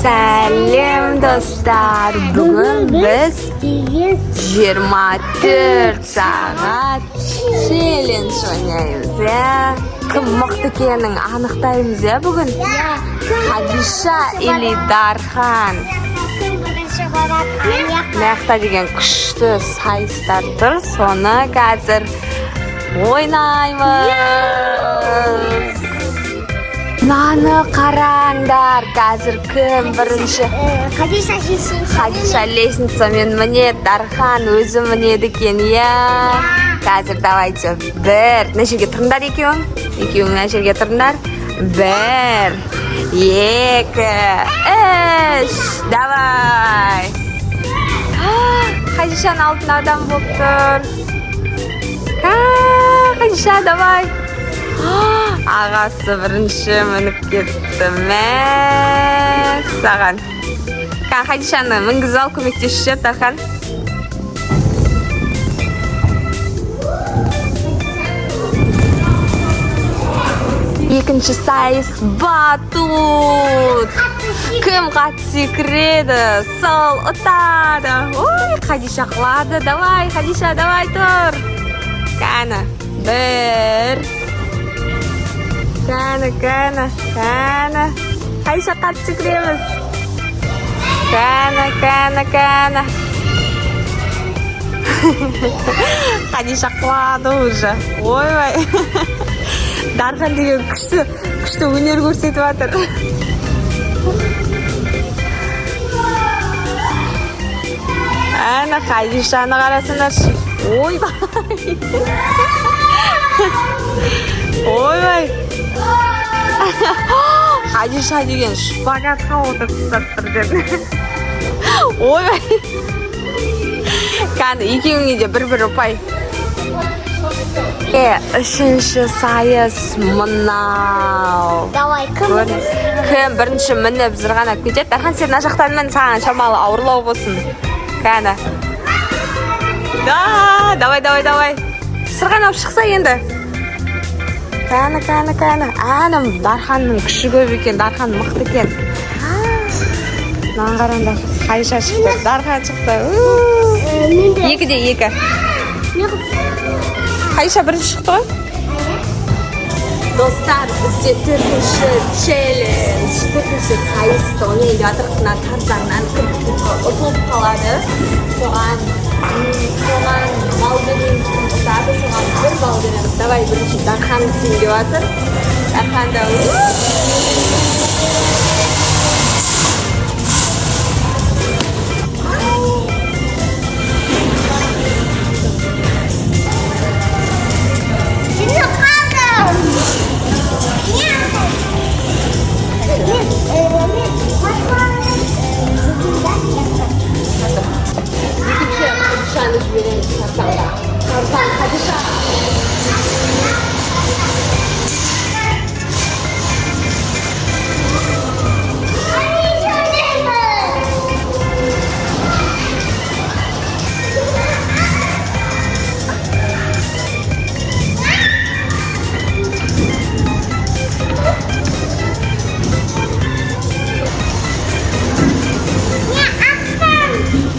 Сәлем, достар! Бүгін біз деген 24 сағат челлендж ойнаймыз, иә. Кім мықты екенін анықтаймыз, иә, бүгін. Хадиша или Дархан. Кім бірінші барады аяққа? Мына жақта деген күшті сайыстар тұр, соны қазір ойнаймыз. Мынаны қараңдар, қазір кім бірінші? Хадиша жесін. Хадиша лестницамен мінеді, Дархан өзі мінеді екен, иә. Қазір давайте бір. Мына жерге тұрыңдар екеуің. Екеуің мына жерге тұрыңдар. Бір, екі, үш. Давай. Хадишаның алдында адам болып тұр. Хадиша, давай. Ағасы бірінші мініп кетті. Мәссаған. Хадишаны мінгізіп ал, көмектесші жібер, Дархан. Екінші сайыс — батут. Кім қатты секіреді, сол ұтады. Ой, Хадиша құлады. Давай, Хадиша, давай, тұр. Кәні, бір. Кәні, кәні, кәні. Хадиша, қатты секіреміз. Кәні, кәні, кәні. Хадиша құлады уже. Ойбай. Дархан деген күшті, күшті өнер көрсетіп жатыр. Әне, Хадишаны қарасаңдаршы. Ойбай. Ойбай. Хадиша деген шпагатқа отырып тастап тұр деді. Ойбай. Кәні, екеуіңе де бір-бір ұпай. Үшінші сайыс мынау. Давай, кім Көріңіз. Кім бірінші мініп, зырғанап кетеді? Дархан, сен мына жақтан мін, саған шамалы ауырлау болсын. Кәні. Да, давай, давай, давай. Сырғанап шықса енді. Кәні, кәні, кәні. Әні, Дарханның күші көп екен, Дархан мықты екен. Мынаны қараңдар. Хадиша шықты, Дархан шықты. У. Мен де. 2-де 2. Хадиша бірінші шықты ғой. Достар, бізде төртінші челлендж, төртінші сайысты ойнайын деп жатырмық. Мына тарзаннан кім ұтылып қалады, соған балл береміз. Кім ұтады, соған 1 балл береміз. Давай, бірінші Дархан түсейін деп жатыр. Дархан да. Сені қалдым. Мен Екінші Хадишаны жібереміз тарзанға. Тарзан, Хадиша.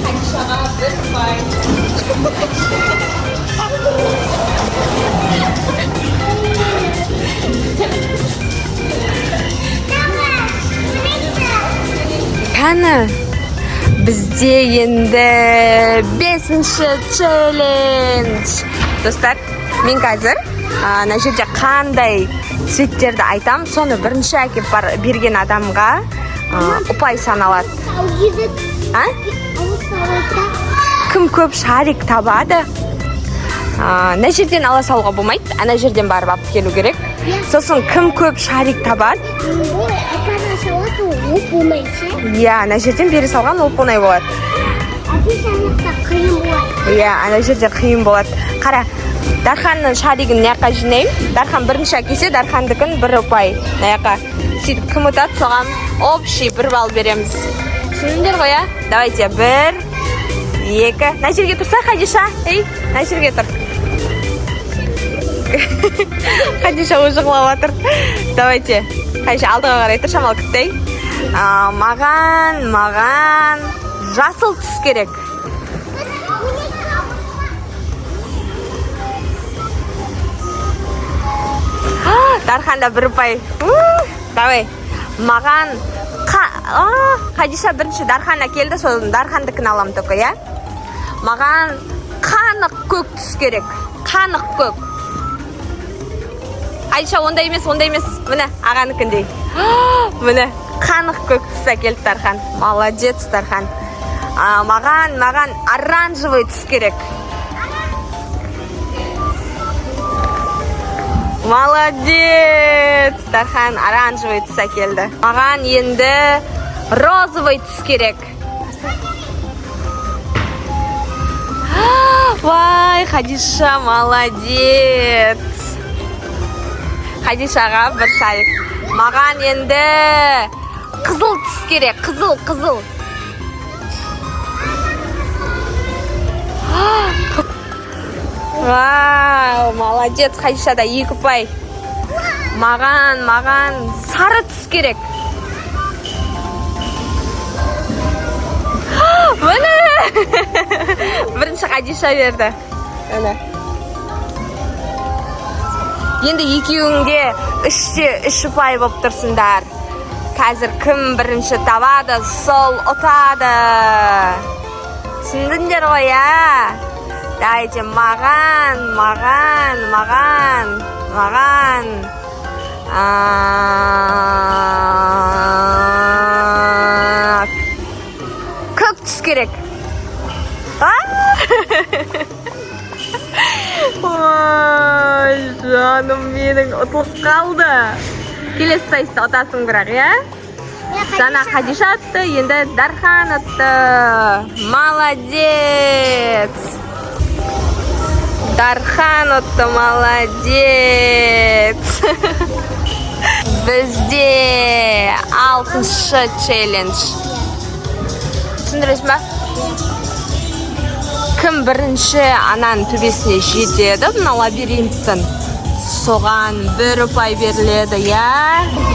Хадишаға 1 ұпай. Кәні, бізде енді бесінші челлендж. Достар, мен қазір мына жерде қандай цветтерді айтам, соны бірінші әкеп бар, берген адамға ұпай саналады. А? Кім көп шарик табады, мына жерден ала салуға болмайды, ана жерден барып алып келу керек. Сосын кім көп шарик табады, иә, ана жерден бере салған оп оңай болады. Иә, ана жерде қиын болады. Қара, Дарханның шаригін мына жаққа жинаймын. Дархан бірінші әкелсе, Дархандікін 1 ұпай мына жаққа. Сөйтіп, кім ұтады, соған общий 1 балл береміз. Түсіндіңдер ғой, иә? Давайте, бір, екі. Мына жерге тұрса, Хадиша. Ей, мына жерге тұр. Хадиша уже құлап жатыр. Давайте, Хадиша, алдыға қарай тұр, шамалы күтейік. Маған жасыл түс керек. Дарханда бір ұпай. У, давай. Маған Хадиша бірінші Дархан әкелді, сосын Дархандікін алам только, иә? Маған қанық көк түс керек. Қанық көк. Хадиша, ондай емес, ондай емес. Міне, ағанікіндей. Міне, қанық көк түс әкелді Дархан. Молодец, Дархан. Маған оранжевый түс керек. Молодец! Дархан оранжевый түс әкелді. Маған енді розовый түс керек. Вай, Хадиша, молодец! Хадишаға бір шарик. Маған енді қызыл түс керек. Қызыл, қызыл. Вау, молодец, Хадиша да екі ұпай. Маған сары түс керек. Міне! Бірінші Хадиша берді. Міне. Енді екеуіңде үште үш ұпай болып тұрсыңдар. Қазір кім бірінші табады, сол ұтады. Түсіндіңдер ғой, иә? Давайте, маған. Көк түс керек. А? Ой, жаным менің, ұтылып қалды. Келесі сайыста ұтасың бірақ, иә? Жаңа Хадиша ұтты, енді Дархан ұтты. Молодец. Дархан ұтты, молодец. Бізде алтыншы челлендж. Түсіндіресің ба? Кім бірінші ананың төбесіне жетеді, мына лабиринттің, соған бір ұпай беріледі, иә?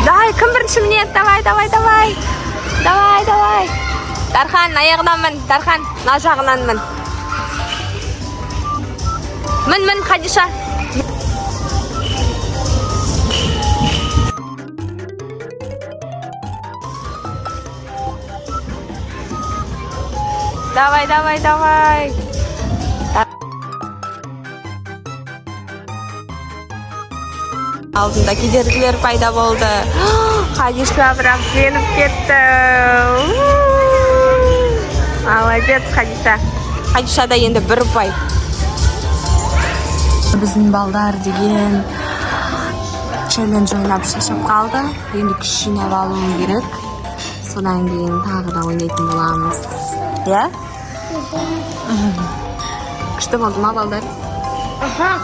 Давай, кім бірінші мінеді? Давай, давай, давай. Давай, давай. Дархан, аяғынан мін. Дархан, мына жағынан мін. Мін, мін, Хадиша. Давай, давай, давай. Алдында кедергілер пайда болды. Хадиша бірақ жеңіп кетті. Молодец, Хадиша. Хадишада енді бір ұпай. Біздің балдар деген челлендж ойнап шаршап қалды. Енді күш жинап алуым керек. Содан кейін тағы да ойнайтын боламыз. Иә? Күшті болды ма, балдар? Аха.